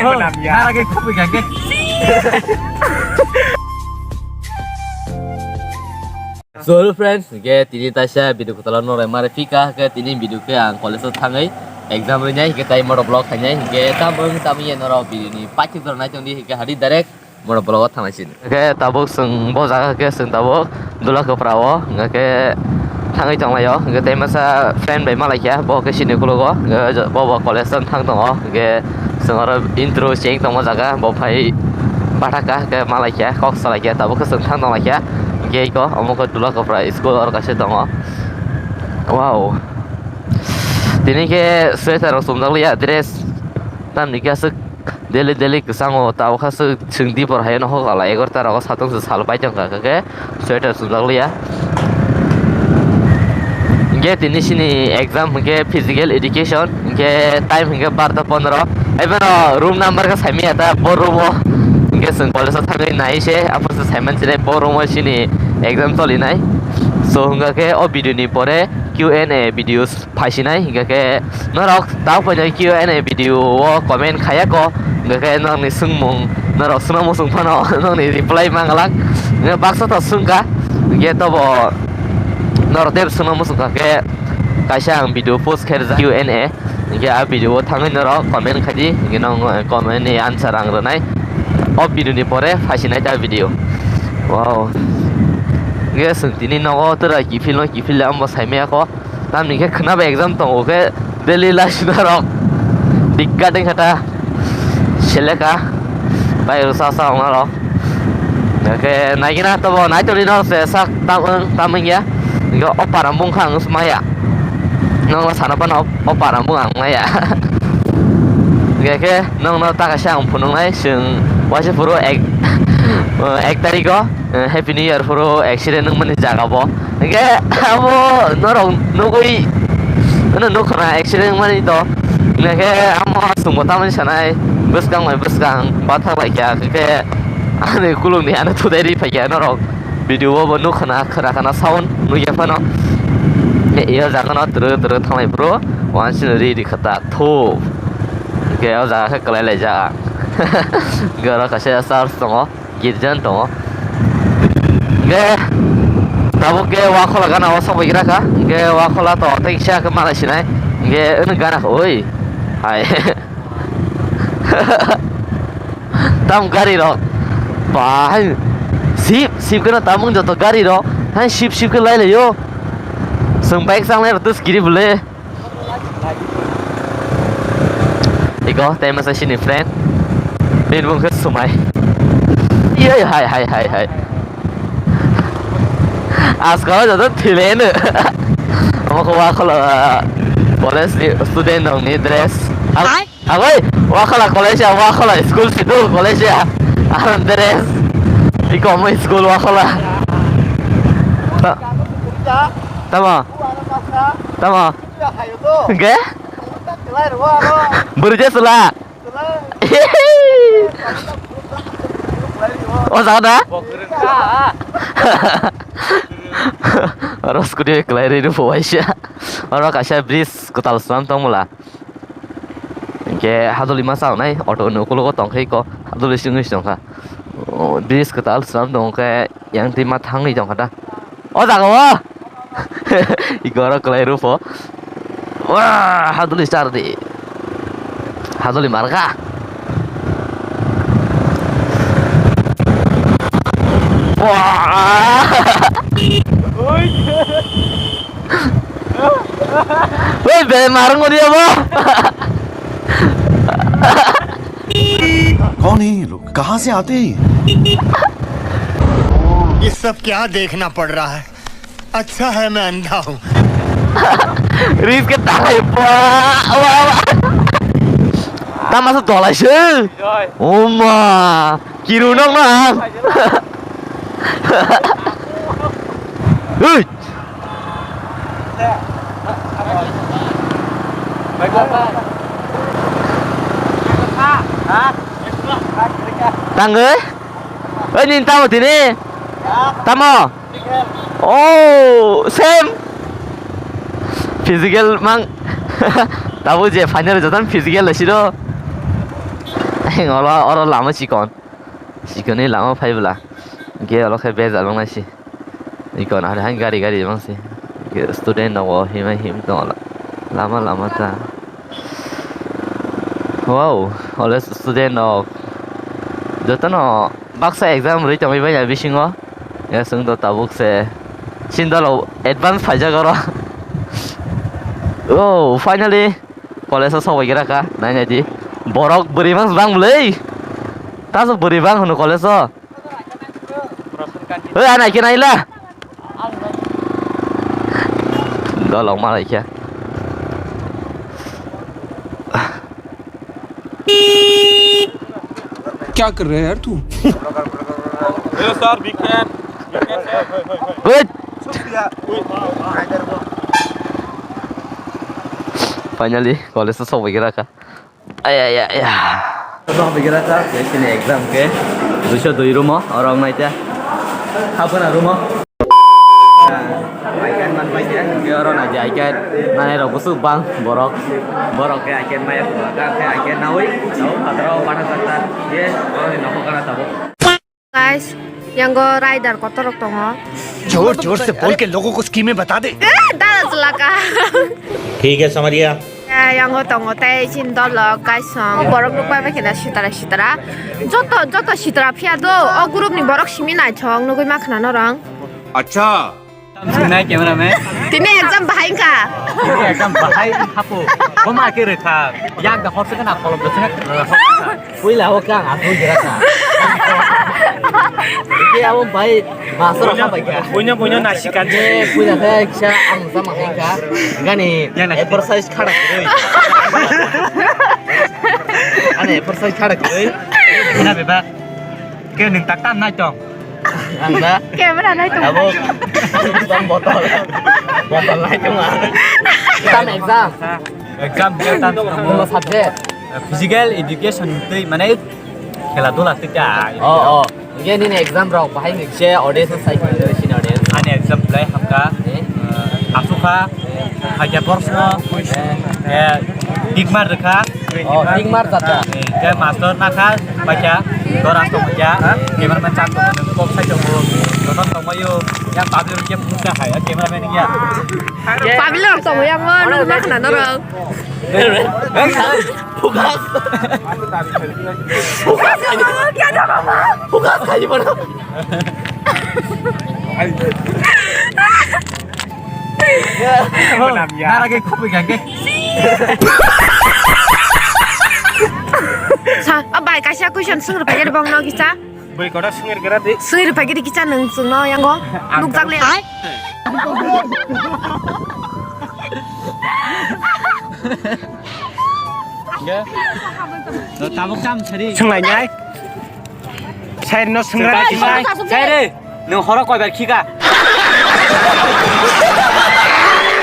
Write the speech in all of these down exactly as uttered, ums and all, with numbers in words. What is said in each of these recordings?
Nara ke khupui kha ke. So hello friends, ke tini taisa video kotalo norai mare pika ke tini video ke ang college o thangwi exam rinai ke tai motor vlog khainai ke tamo tamo ye norok video ni paithak jora nai tongdi ke hari direct. Borok blogo thanglaisin. Hingke tabuk chwng bo jaga hingke chwng tabuk Dula Kwpra o hingke thangwi tonglaio. Hingke tei masa friend bai malaikha bo hingke chini ukologo. Hingke bo bo college o thang tongo. Hingke chwng oro intro cheng tongma jaga bo phai bathaka hingke malaikha kok salaikha tabuk khe chwng thang tonglaikha. Hingke eko omo khe Dula Kwpra school oro kaisa tongo. Wow. Tini khe sweater rok chumjakliya dress tamni khe aswk. Daily daily kwchango tabukha swk chwng dipor haino hokala egarota rogo satung se sal pai tongkha khe sweater chumjak liya. Hingke tini sini exam hingke physical education hingke time hingke barta pondro. Ebeno room number khe saimanya ta bo room o hingke chwng college o thangwi nai se aphuru se saiman sinai bo room o sini exam cholinai. So hingkha khe o video ni pore Q and A videos phaisinai, hingkha khe norok tamo poito Q and A video o comment khaiya ko, hingkha khe nokni swngmung norok swngna muchung phano nokni reply manglak. Hingkhe baksa to swngkha, hingkhe tobo norok tei swngna muchung kha khe kaisa ang video post khe rijak Q and A, hingkhe a video o thangwi norok comment khai di, hingkhe nokno comment ni answer ang rwnai o video ni pore phaisinai ta video. Wow. Hingkhe chwng tini nogo tora kiphilno kiphil amo saimaya ko. Tamni khe khwnaba exam tongo khe daily life norok dikka dengkha ta seleka bai rwsa sa wngnarok. Hingkhe naigina tobo naitoni norok se sak tam wng tam wngya. Hingkhe o para bungkha ang maya. Nokno sana phano o para bung ang maya. Hingkhe khe nokno ta kaisa ang phunuknai chwng waisa phuru ek ek tariko. Eh, Happy New Year phuru accident wngmani jaga bo. Hingkhe abo norok nugui, ano nukhwna accident wngmani to. Hingkhe amo chwngbo tamani sanai, bwskang bai bwskang bathang laikha, hingkhe ani kulungni ano thudai ri phaikha norok. Video o bo nukhwna, khwnakhwna sound nugya phano. Hingkhe iyo jaga no twrwk twrwk thanglai phuru, wansino ri ri khata thu. Hingkhe o jaga khe kwlai laijak ang. Hingkhe oro kaisa church tongo. Girja wng tongo. Hingke tabuk ke wakhola gana o sokbai gra kha. Hingke wakhola to tei kisa khe malai sinai. Hingke wng gana kha oi. Hai. Tam gari rok. Ba hai. Sip, sip khe no tam wng joto gari rok. Hai sip, sip khe lai lai o. Chwng bike chang lai rok tus kiri bole. Iko, tei masa sini friend. Bini bung khe Sumai. Iya, iya, hai, hai, hai, hai. Askal joto thileno. Omo khe wakhola college ni student rok ni dress. Hai? Agoi, wakhola college ya, wakhola school situ college ya. Aron dress. Iko omo school wakhola. Ta-, tamo? Tamo? Hingke? Bwrwi je chwla. O jaga da? Oro scooty bai kwlai rwi rw pho waisa. Oro kaisa bridge kwtal swnam tong mula. Hingke hadoli masa wngnai auto ni ukulogo tongkhe iko hadoli singwi tongkha. O, bridge kwtal swnam tongkhe yang twi ma thangwi tongkha da. O jaga o. Igoro kwlai rw pho. Wah, haduli star di. Haduli marga. Wah. Woi, be marung dia bo. कौन है ये लोग? कहाँ से आते हैं ये? ये सब क्या देखना पड़ रहा है? अच्छा है मैं अंधा हूँ। Risk ke tangai pa. Wa, wa. Tama su dolai se. Oma. Kiru nong na. Hei. Tangoi? Oi, nin tamo tini? Tamo? Oh, same. Physical mang. Tabo je final jotan physical lasi do. Oro, oro lama chikon. Chikonwi lama phaibwla. Ge oro khe bejal wngnai si. Ikon hari hai gari gari mang si. Ge student rok bo himai him tongo la-, lama lama ta. Wow, ole student rok. Jotono baksa exam rwi tongwi baiya bisingo. Ya chwng do tabuk se. Sindalo advance phaijak oro. Oh, finally. College o sokbai gira kha, nai nai di. Borok bwrwi mang bang bwlwi. Taso bwrwi bang hwno college o. Oi, ana khe naila. Dolok malai khe. क्या कर रहा है यार तू? Hello sir, big fan. Big fan sir. Wait. Finally, college o sokbai gira kha. Ay, ay, ay, ay. Sokbai gira kha, ke sini exam ke. Duiso dui room o, oro wng nai te. Habana room o. Ai kan man pai te, ke oro na jai ke. Nai rok busuk bang, borok. Borok ke ai kan maya, borok ke ai kan nawi. Tau, patro, pana kata. Ye, oro ni nokho kana tabo. Guys, yango rider kotorok tongo. जोर जोर से बोल के लोगों को स्कीमें बता दे। Eh, dara chwla ka. ठीक है, समझ गया। Eh, yango tongo tei chini dolo guys song borok nuk bai bai khena sitara sitara. Joto joto sitara phiya do o group ni borok simi naithok nugui ma khna norong. अच्छा। Sinai cameraman. Tini exam bahai wngkha. Tini exam bahai wngkha po. Bo ma khe rwkha. Yak da hor se kana kolom da se. Puila ho kang asuk jera ka. Ike abo bai masor ha bai ka. Punya punya nasi kan. Puila khe kisa ang sama hai ka. Gani exercise khada kwrwi. Ani exercise khada kwrwi. Kena beba. Ke ning tak tan nai tong. Anda. Camera nai tong. Abo. Bang botol. Botol nai tong. Tam exam. Exam dia tan. Mono subject. Physical education tei mane khela dula tei ka. Oh oh. Nge nini exam rok bahai nge se audience sai khe sini audience. Ani exam play hamka. Eh. Asuka. Haja borsno. Eh. Digmar rekha. Oh, tingmar jata. Ke master nakha, bacha, doras tong ya, cameraman chan tong, kok sai tong, doton tong mayo, yang public ke pusa hai, cameraman ya. Public rok tong ya, mo, nung nak na norok. Focus. Focus. Focus kai mana? Nara ke khupui kangke. Sa, a bai kaisa question swngrwphai khe bongno kisa. Bui kotor swngrwkhe ra di. Swngrwphai khe kisa nwng chwngno yango. Nukjak le. Nge. No tabuk tam sari. Swnglai nai. Sai no swngra di sai. Sai re. Nwng horo koibar khika?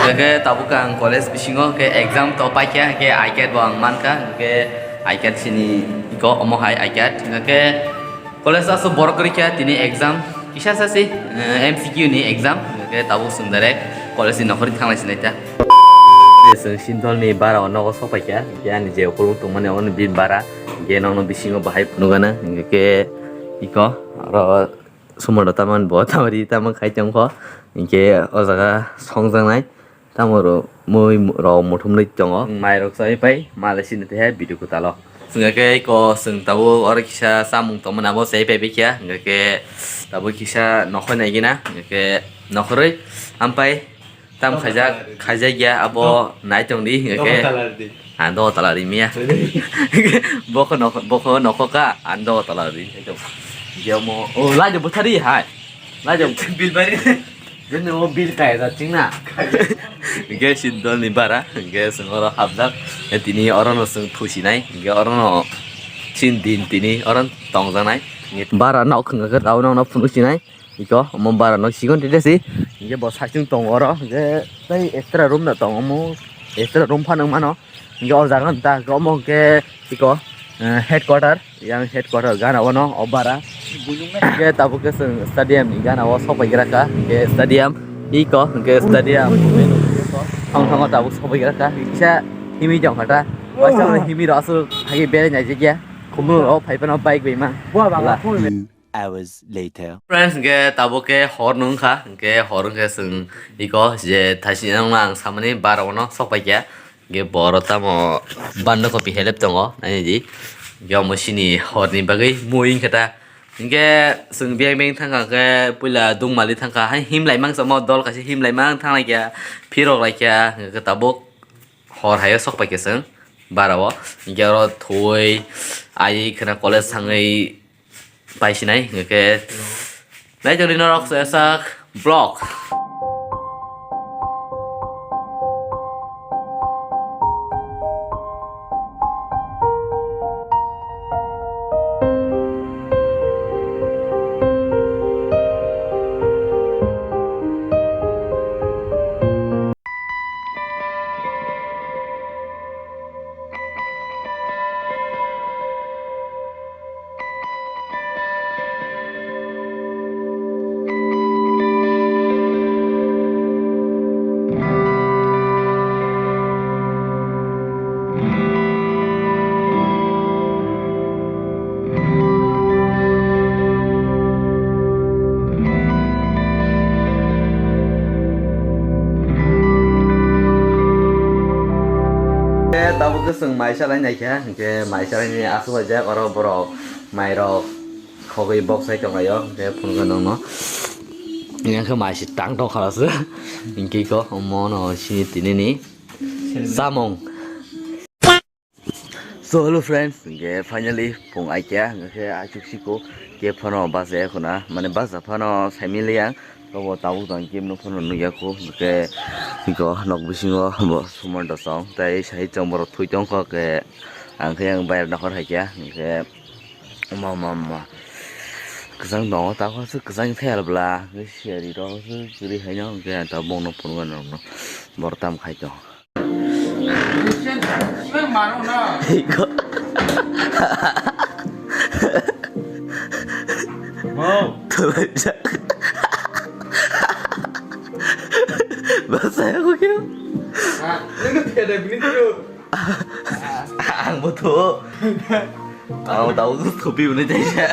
Hingke tabuk ang college bisingo hingke exam to paikha, hingke I CAT bo ang mankha, hingke I CAT sini iko omo hai I CAT. Hingke college aso borok kwrwikha tini exam kisa sasi, eh, M C Q ni exam. Hingke tabuk chwng direct college ni nokhorwi thanglai sinai ta. Chwng Sintol ni bara o nogo sok paikha, hingke ani je ukulung tongmani omo ni bini bara, hingke nono bisingo bahai phunukgana, hingke iko aro Sumo da taman bo tamari tamo khai tongkho. Hinkhe o jaga songjaknai. Tamo ro mui rok muthumlwi tongo. Mai rok chai pai male sini tehe video kwtalo. Chwng khe ko chwng tabuk oro kisa chamung tongmani abo chai pai bikya. Hinkhe tabuk kisa nokhor naigina. Hinkhe nokhorwi ampai. Tam khaijak, khaijak ya abo nai tong di, hingke. Dogo tala di. Ah, dogo tala di miya. Boko nokho, boko nokho ka, an dogo tala di. Jomo, oh, lajo buthari hai. Lajo bil bari. Jene o bil kai da chingna. Hingke Sintol ni bara, hingke chwng oro hapjak. Tini oro no chwng thusinai, hingke oro no chin din tini oro tongjaknai. Bara nok hingke rao no phunuk sinai. Iko, omo bara nok sikon tete si. Hingke bo saichung tongo oro. Hingke tei extra room da tongo omo. Extra room phano mano. Hingke o jaga ta omo hingke iko, eh, headquarter. Yang headquarter gana ono o bara. Hingke tabuk ke chwng stadium ni gana o sok pai gra ka. Hingke stadium iko, hingke stadium. Thong thongo tabuk sok pai gra ka. Kisa himi jong kha ta. Waisa himi ro aswk hagi bere nai jigya. Khumulwng rok phai phano bike bai ma. Bua ba la. Two hours later. Friends, hingke tabuk ke hor nung kha, hingke hor hingke chwng iko je thaisi nang ang samani bara ono sok pai kha. Hingke boro tamo bando kopi helep tongo, naini di. Hingke omo sini horni bagwi mui hingke ta. Hingke chwng beng beng thang kha ke puila dungmali thang kha, hai him lai mang samo dol kaisa him lai mang thang lai kha, phirok lai kha, hingke tabuk hor hayo sok pai kha chwng bara o. Hingke oro thoi ai khwna college thangwi paisinai hingke naitok ni norok se sak vlog. Tabuk ke chwng mai salai naikha, hingke mai salai ni asuk bai jak oro borok mai rok khogwi bok sai tonglaio, hingke phunukha nongno. Yang khe mai se tang tong khala se, hingke ko omo no sini tini ni samung. So hello friends, hingke finally phung aikha, hingke achuk siko ke phano bus ya khuna, mane bus ya phano saimili yang, tobo tabuk tang ke no phano nukya ko, hingke iko nok bisingo bo sumon dosong, tai sai chong borok thui tong kho ke, ang khe yang bayar nokor hai kya, hingke ma ma ma kwchang tongo, ta kho se kwchang thayal bla, hingke siyari rok se kwrwi hai no, hingke ta bongno phunukha nongno bor tam khai tong. Iko. Wow. Thulaijak. Basa ya kok ya? Ah, ini tuh tiada bini tuh. Ang butuh. Ang tahu tuh topi bini aja.